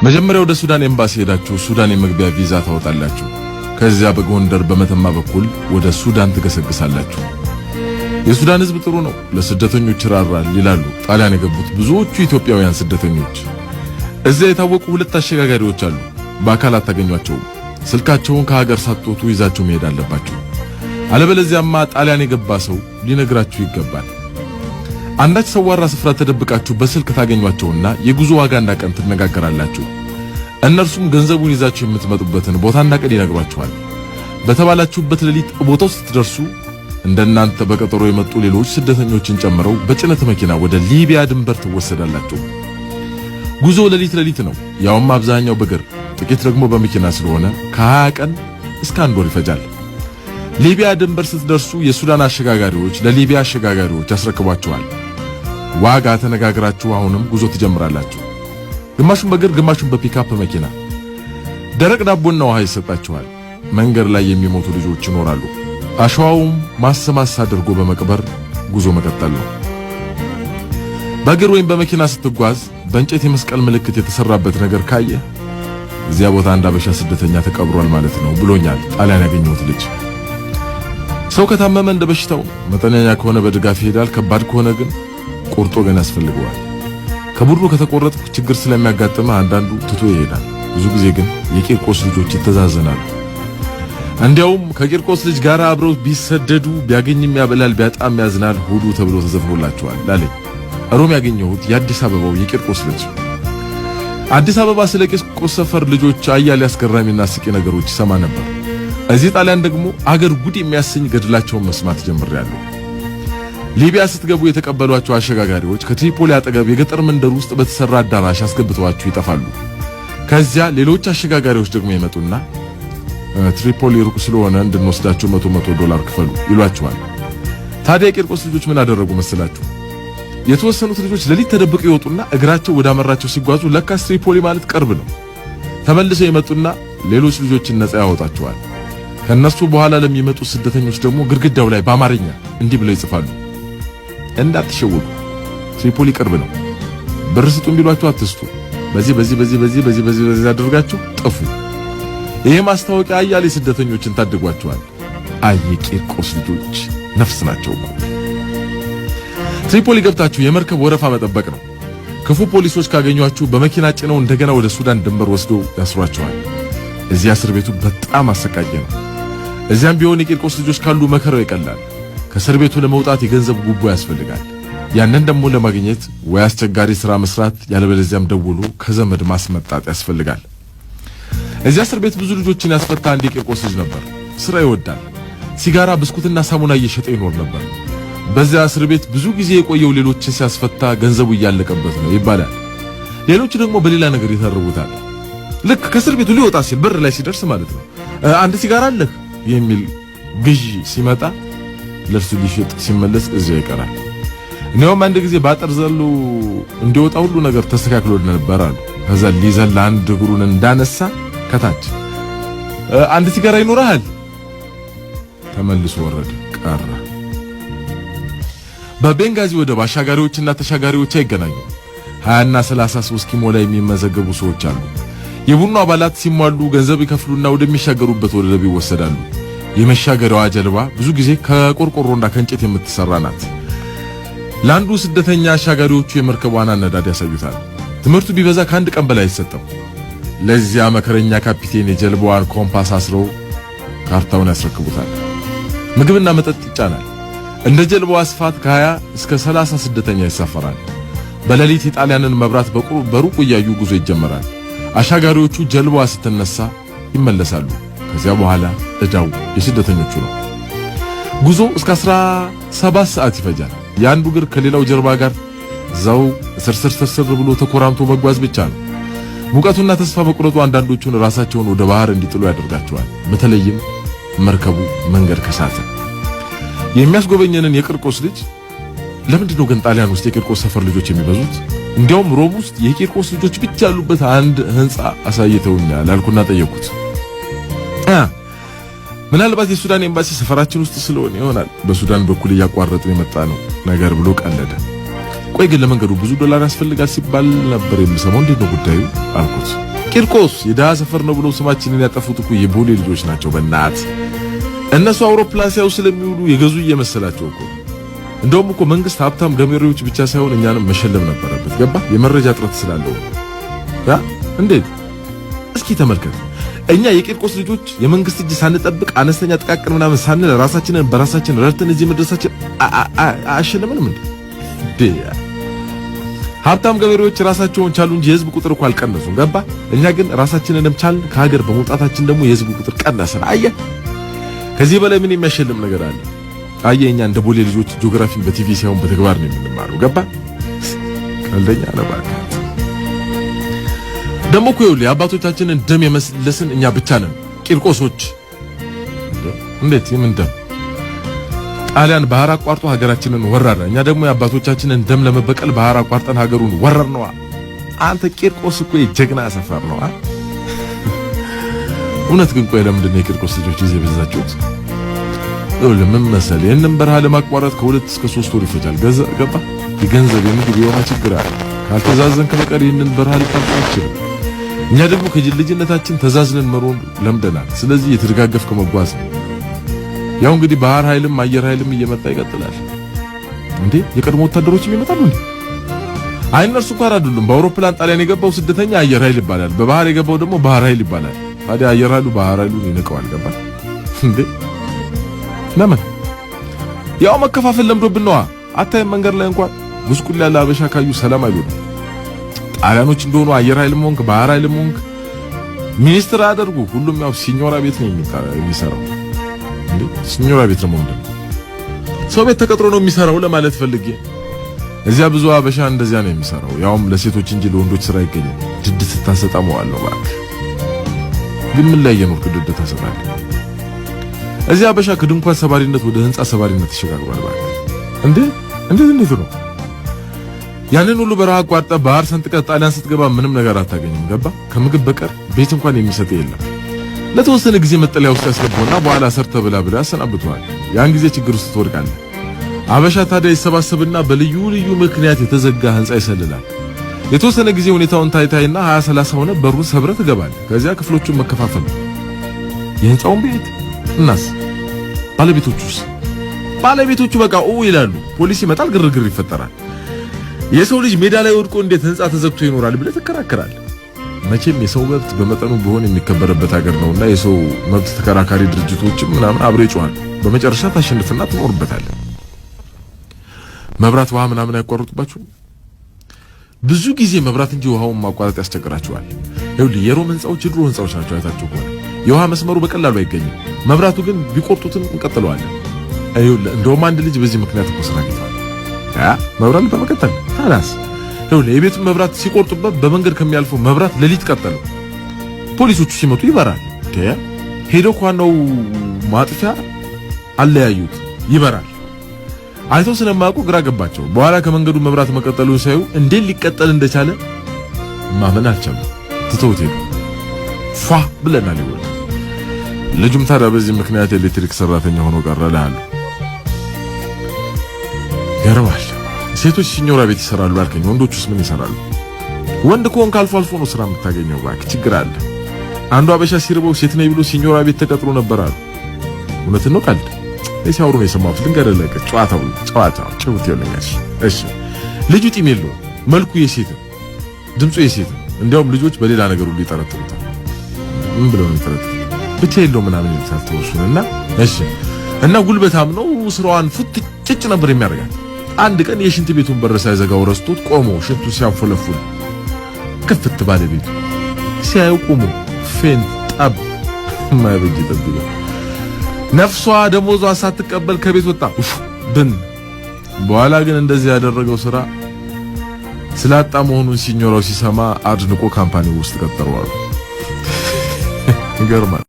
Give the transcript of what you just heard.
መጀመሪያ ወደ ሱዳን ኤምባሲ ሄዳችሁ ሱዳን የመግቢያ ቪዛ ታወጣላችሁ። ከዚያ በጎንደር በመተማ በኩል ወደ ሱዳን ትገሰግሳላችሁ። የሱዳን ሕዝብ ጥሩ ነው፣ ለስደተኞች ይራራል ይላሉ ጣሊያን የገቡት ብዙዎቹ ኢትዮጵያውያን ስደተኞች። እዚያ የታወቁ ሁለት አሸጋጋሪዎች አሉ። በአካል አታገኟቸውም። ስልካቸውን ከሀገር ሳትወጡ ይዛችሁ መሄድ አለባችሁ። አለበለዚያማ ጣሊያን የገባ ሰው ሊነግራችሁ ይገባል። አንዳች ሰዋራ ስፍራ ተደብቃችሁ በስልክ ታገኟቸውና የጉዞ ዋጋና ቀን ትነጋገራላችሁ። እነርሱም ገንዘቡን ይዛችሁ የምትመጡበትን ቦታና ቀን ይነግሯችኋል። በተባላችሁበት ሌሊት ቦታው ስትደርሱ እንደናንተ በቀጠሮ የመጡ ሌሎች ስደተኞችን ጨምረው በጭነት መኪና ወደ ሊቢያ ድንበር ትወሰዳላችሁ። ጉዞ ሌሊት ሌሊት ነው፣ ያውም አብዛኛው በእግር ጥቂት ደግሞ በመኪና ስለሆነ ከ20 ቀን እስከ አንድ ወር ይፈጃል። ሊቢያ ድንበር ስትደርሱ የሱዳን አሸጋጋሪዎች ለሊቢያ አሸጋጋሪዎች ያስረክቧችኋል። ዋጋ ተነጋግራችሁ አሁንም ጉዞ ትጀምራላችሁ። ግማሹን በእግር ግማሹን በፒካፕ መኪና። ደረቅ ዳቦና ውሃ ይሰጣችኋል። መንገድ ላይ የሚሞቱ ልጆች ይኖራሉ። አሸዋውም ማስ ማስ አድርጎ በመቅበር ጉዞ መቀጠል ነው። በእግር ወይም በመኪና ስትጓዝ በእንጨት የመስቀል ምልክት የተሰራበት ነገር ካየ እዚያ ቦታ አንድ አበሻ ስደተኛ ተቀብሯል ማለት ነው ብሎኛል ጣሊያን ያገኘሁት ልጅ። ሰው ከታመመ እንደ በሽታው መጠነኛ ከሆነ በድጋፍ ይሄዳል። ከባድ ከሆነ ግን ቁርጦ ግን ያስፈልገዋል። ከቡድኑ ከተቆረጥክ ችግር ስለሚያጋጥምህ አንዳንዱ ትቶ ይሄዳል። ብዙ ጊዜ ግን የቂርቆስ ልጆች ይተዛዘናሉ። እንዲያውም ከቂርቆስ ልጅ ጋር አብረው ቢሰደዱ ቢያገኝም ያበላል ቢያጣም ያዝናል ሁሉ ተብሎ ተዘፍኖላቸዋል አለኝ ሮም ያገኘሁት የአዲስ አበባው የቂርቆስ ልጅ። አዲስ አበባ ስለ ቂርቆስ ሰፈር ልጆች አያሌ አስገራሚና አስቂ ነገሮች ይሰማ ነበር። እዚህ ጣሊያን ደግሞ አገር ጉድ የሚያሰኝ ገድላቸውን መስማት ጀምሬያለሁ። ሊቢያ ስትገቡ የተቀበሏቸው አሸጋጋሪዎች ከትሪፖሊ አጠገብ የገጠር መንደር ውስጥ በተሰራ አዳራሽ አስገብተዋችሁ ይጠፋሉ። ከዚያ ሌሎች አሸጋጋሪዎች ደግሞ ይመጡና ትሪፖሊ ሩቅ ስለሆነ እንድንወስዳችሁ $100 ክፈሉ ይሏችኋል። ታዲያ የቂርቆስ ልጆች ምን አደረጉ መሰላችሁ? የተወሰኑት ልጆች ሌሊት ተደብቀው ይወጡና እግራቸው ወዳመራቸው ሲጓዙ ለካስ ትሪፖሊ ማለት ቅርብ ነው። ተመልሰው ይመጡና ሌሎች ልጆችን ነፃ ያወጣቸዋል። ከነሱ በኋላ ለሚመጡ ስደተኞች ደግሞ ግድግዳው ላይ በአማርኛ እንዲህ ብለው ይጽፋሉ። እንዳትሸወዱ፣ ትሪፖሊ ቅርብ ነው። ብር ስጡን ቢሏችሁ አትስጡ። በዚህ በዚህ በዚህ በዚህ በዚህ በዚህ በዚህ አድርጋችሁ ጥፉ። ይሄ ማስታወቂያ አያሌ ስደተኞችን ታድጓቸዋል። አይ የቂርቆስ ልጆች ነፍስ ናቸው እኮ። ትሪፖሊ ገብታችሁ የመርከብ ወረፋ መጠበቅ ነው። ክፉ ፖሊሶች ካገኟችሁ በመኪና ጭነው እንደገና ወደ ሱዳን ድንበር ወስደው ያስሯቸዋል። እዚያ እስር ቤቱ በጣም አሰቃቂ ነው። እዚያም ቢሆን የቂርቆስ ልጆች ካሉ መከራው ይቀላል። ከእስር ቤቱ ለመውጣት የገንዘብ ጉቦ ያስፈልጋል። ያንን ደግሞ ለማግኘት ወይ አስቸጋሪ ስራ መስራት፣ ያለበለዚያም ደውሎ ከዘመድ ማስመጣት ያስፈልጋል። እዚያ እስር ቤት ብዙ ልጆችን ያስፈታ አንድ የቂርቆስ ልጅ ነበር። ስራ ይወዳል። ሲጋራ፣ ብስኩትና ሳሙና እየሸጠ ይኖር ነበር። በዚያ እስር ቤት ብዙ ጊዜ የቆየው ሌሎችን ሲያስፈታ ገንዘቡ እያለቀበት ነው ይባላል። ሌሎቹ ደግሞ በሌላ ነገር ይተርቡታል። ልክ ከእስር ቤቱ ሊወጣ ሲል በር ላይ ሲደርስ ማለት ነው፣ አንድ ሲጋራ አለህ የሚል ግዢ ሲመጣ ለእርሱ ሊሸጥ ሲመለስ እዚያው ይቀራል። እንዲያውም አንድ ጊዜ ባጠር ዘሎ እንዲወጣ ሁሉ ነገር ተስተካክሎ ነበር አሉ። ከዛ ሊዘል አንድ እግሩን እንዳነሳ ከታች አንድ ሲጋራ ይኖርሃል፣ ተመልሶ ወረደ ቀረ። በቤንጋዚ ወደብ አሻጋሪዎችና ተሻጋሪዎች አይገናኙም። 20 እና 33 ኪሞ ላይ የሚመዘገቡ ሰዎች አሉ። የቡድኑ አባላት ሲሟሉ ገንዘብ ይከፍሉና ወደሚሻገሩበት ወደብ ይወሰዳሉ። የመሻገሪያዋ ጀልባ ብዙ ጊዜ ከቆርቆሮና ከእንጨት የምትሰራ ናት። ለአንዱ ስደተኛ አሻጋሪዎቹ የመርከቧን አነዳድ ያሳዩታል። ትምህርቱ ቢበዛ ከአንድ ቀን በላይ አይሰጥም። ለዚያ መከረኛ ካፒቴን የጀልባዋን ኮምፓስ አስረው ካርታውን ያስረክቡታል። ምግብና መጠጥ ይጫናል። እንደ ጀልባዋ ስፋት ከ20 እስከ 30 ስደተኛ ይሳፈራል። በሌሊት የጣሊያንን መብራት በሩቁ እያዩ ጉዞ ይጀመራል። አሻጋሪዎቹ ጀልባዋ ስትነሳ ይመለሳሉ። ከዚያ በኋላ ዕዳው የስደተኞቹ ነው። ጉዞ እስከ 17 ሰዓት ይፈጃል። የአንዱ እግር ከሌላው ጀርባ ጋር እዛው ስርስር ስርስር ብሎ ተኮራምቶ መጓዝ ብቻ ነው። ሙቀቱና ተስፋ መቁረጡ አንዳንዶቹን ራሳቸውን ወደ ባህር እንዲጥሉ ያደርጋቸዋል። በተለይም መርከቡ መንገድ ከሳተ። የሚያስጎበኘንን የቂርቆስ ልጅ ለምንድን ነው ግን ጣሊያን ውስጥ የቂርቆስ ሰፈር ልጆች የሚበዙት? እንዲያውም ሮም ውስጥ የቂርቆስ ልጆች ብቻ ያሉበት አንድ ህንፃ አሳይተውኛል አልኩና ጠየቅኩት። ምናልባት የሱዳን ኤምባሲ ሰፈራችን ውስጥ ስለሆነ ይሆናል በሱዳን በኩል እያቋረጥን የመጣ ነው ነገር ብሎ ቀለደ። ቆይ ግን ለመንገዱ ብዙ ዶላር ያስፈልጋል ሲባል ነበር የምሰማው፣ እንዴት ነው ጉዳዩ አልኩት። ቂርቆስ የድሃ ሰፈር ነው ብሎ ስማችንን ያጠፉት እኮ የቦሌ ልጆች ናቸው። በእናት እነሱ አውሮፕላን ሲያዩ ስለሚውሉ የገዙ እየመሰላቸው እኮ። እንደውም እኮ መንግስት ሀብታም ገበሬዎች ብቻ ሳይሆን እኛንም መሸለም ነበረበት። ገባ? የመረጃ እጥረት ስላለው ያ እንዴት እስኪ ተመልከት። እኛ የቂርቆስ ልጆች የመንግስት እጅ ሳንጠብቅ አነስተኛ ጥቃቅን ምናምን ሳንል ራሳችንን በራሳችን ረድተን እዚህ መድረሳችን አያሸልምንም እንዴ? ሀብታም ገበሬዎች ራሳቸውን ቻሉ እንጂ የህዝብ ቁጥር እኮ አልቀነሱም። ገባ? እኛ ግን ራሳችንንም ቻልን፣ ከሀገር በመውጣታችን ደግሞ የህዝብ ቁጥር ቀነሰን። አየህ፣ ከዚህ በላይ ምን የሚያሸልም ነገር አለ? አየህ፣ እኛ እንደ ቦሌ ልጆች ጂኦግራፊን በቲቪ ሳይሆን በተግባር ነው የምንማረው። ገባ? ቀልደኛ ነው እባክህ። ደግሞ እኮ ይኸውልህ የአባቶቻችንን ደም የመለስን እኛ ብቻ ነን ቂርቆሶች። እንዴት የምን ደም? ጣሊያን ባህር አቋርጦ ሀገራችንን ወረረ። እኛ ደግሞ የአባቶቻችንን ደም ለመበቀል ባህር አቋርጠን ሀገሩን ወረርነዋ። አንተ ቂርቆስ እኮ የጀግና ሰፈር ነው። እውነት ግን ቆይ ለምንድን ነው የቂርቆስ ልጆች ጊዜ በዛችሁት? ይኸውልህ ምን መሰለህ፣ ይህንን በረሃ ለማቋረጥ ከ2 እስከ 3 ወር ይፈጃል። ገባ? የገንዘብ የምግብ የውሃ ችግር አለ። ካልተዛዘንክ በቀር ይህንን በረሃ ልታልፍ አትችልም። እኛ ደግሞ ከልጅነታችን ተዛዝነን መሮን ለምደናል። ስለዚህ የተደጋገፍክ መጓዝ ነው። ያው እንግዲህ ባህር ኃይልም አየር ኃይልም እየመጣ ይቀጥላል። እንዴ የቀድሞ ወታደሮችም ይመጣሉ እንዴ? አይ እነርሱ እንኳን አይደሉም። በአውሮፕላን ጣሊያን የገባው ስደተኛ አየር ኃይል ይባላል። በባህር የገባው ደግሞ ባህር ኃይል ይባላል። ታዲያ አየር ኃይሉ ባህር ኃይሉን ይንቀዋል። ገባ እንዴ? ለምን? ያው መከፋፈል ለምዶብን ነዋ። አታይም? መንገድ ላይ እንኳን ጉስቁል ያለ አበሻ ካዩ ሰላም አይሉንም። ጣሊያኖች እንደሆኑ አየር ኃይልም ሆንክ ባህር ኃይልም ሆንክ ሚኒስትር አደርጉ። ሁሉም ያው ሲኞራ ቤት ነው የሚሰራው። እንዴ ሲኞራ ቤት ነው ምንድነው? ሰው ቤት ተቀጥሮ ነው የሚሰራው ለማለት ፈልጌ። እዚያ ብዙ አበሻ እንደዚያ ነው የሚሰራው። ያውም ለሴቶች እንጂ ለወንዶች ስራ አይገኝም። ድድ ስታሰጣ መዋል ነው እባክህ። ግን ምን ላይ የኖርክ ድድ ታሰጣለህ? እዚያ አበሻ ከድንኳን ሰባሪነት ወደ ህንጻ ሰባሪነት ተሸጋግሯል። እባክህ እንዴ እንዴት እንዴት ነው? ያንን ሁሉ በረሃ አቋርጠህ ባህር ሰንጥቀህ ጣሊያን ስትገባ ምንም ነገር አታገኝም። ገባ? ከምግብ በቀር ቤት እንኳን የሚሰጥ የለም። ለተወሰነ ጊዜ መጠለያ ውስጥ ያስገባውና በኋላ ሰርተህ ብላ ብላ ያሰናብተዋል። ያን ጊዜ ችግር ውስጥ ትወድቃለህ። አበሻ ታዲያ ይሰባሰብና በልዩ ልዩ ምክንያት የተዘጋ ህንጻ ይሰልላል። የተወሰነ ጊዜ ሁኔታውን ታይታይና 20 30 ሆነ በሩን ሰብረህ ትገባለህ። ከዚያ ክፍሎቹን መከፋፈል ነው። የህንጻውን ቤት እናስ ባለቤቶቹስ? ባለቤቶቹ በቃ ኡ ይላሉ። ፖሊስ ይመጣል፣ ግርግር ይፈጠራል። የሰው ልጅ ሜዳ ላይ ወድቆ እንዴት ህንጻ ተዘግቶ ይኖራል ብለህ ትከራከራለህ። መቼም የሰው መብት በመጠኑ ቢሆን የሚከበርበት ሀገር ነውና የሰው መብት ተከራካሪ ድርጅቶችም ምናምን አብረው ይጮኻሉ። በመጨረሻ ታሸንፍና ትኖርበታለህ። መብራት ውሃ ምናምን አይቋረጡባችሁም? ብዙ ጊዜ መብራት እንጂ ውሃውን ማቋረጥ ያስቸግራቸዋል። ይኸውልህ የሮም ህንጻዎች የድሮ ህንጻዎች ናቸው። አይታችሁ ከሆነ የውሃ መስመሩ በቀላሉ አይገኝም። መብራቱ ግን ቢቆርጡትም እንቀጥለዋለን። ይኸውልህ እንደውም አንድ ልጅ በዚህ ምክንያት እኮ ስራ አግኝቷል። ያ መብራት በመቀጠል ታላስ ይኸውልህ የቤቱን መብራት ሲቆርጡበት በመንገድ ከሚያልፈው መብራት ሌሊት ቀጠለው። ፖሊሶቹ ሲመጡ ይበራል። ሄደው ከዋናው ማጥፊያ አለያዩት፣ ይበራል። አይተው ስለማያውቁ ግራ ገባቸው። በኋላ ከመንገዱ መብራት መቀጠሉን ሳዩ እንዴት ሊቀጠል እንደቻለ ማመን አልቻሉም። ትተውት ሄዱ። ፏ ብለናል። ይወል ልጁም ታዲያ በዚህ ምክንያት ኤሌክትሪክ ሰራተኛ ሆኖ ቀረ እልሃለሁ። ይገርማል። ሴቶች ሲኞራ ቤት ይሰራሉ አልከኝ። ወንዶቹስ ምን ይሰራሉ? ወንድ ከሆንክ አልፎ አልፎ ነው ስራ የምታገኘው። እባክህ ችግር አለ። አንዱ አበሻ ሲርበው ሴት ነኝ ብሎ ሲኞራ ቤት ተቀጥሮ ነበር አሉ። እውነትን ነው ቀልድ? እኔ ሲያወሩ ነው የሰማሁት። ልንገርህ፣ ጨዋታው ጨዋታው ጭውት ይሆነኛል። እሺ ልጁ ጢም የለውም፣ መልኩ የሴት ድምፁ የሴት። እንዲያውም ልጆች በሌላ ነገር ሁሉ ይጠረጥሩታል። ምን ብለው ነው ይጠረጥሩት? ብቻ የለውም ምናምን ይሉታል። ተወሱን እና እሺ እና ጉልበታም ነው። ስራዋን ፉት ጭጭ ነበር የሚያደርጋት። አንድ ቀን የሽንት ቤቱን በር ሳይዘጋው ረስቶት ቆሞ ሽንቱ ሲያንፎለፉል ክፍት ባለቤቱ ሲያየው ቆሞ faint ጠብ የማይበጅ ጠብ ነፍሷ ደሞዟ ሳትቀበል ከቤት ወጣ ብን። በኋላ ግን እንደዚህ ያደረገው ስራ ስላጣ መሆኑን ሲኞራው ሲሰማ አድንቆ company ውስጥ ቀጠረው አሉ። ይገርማል።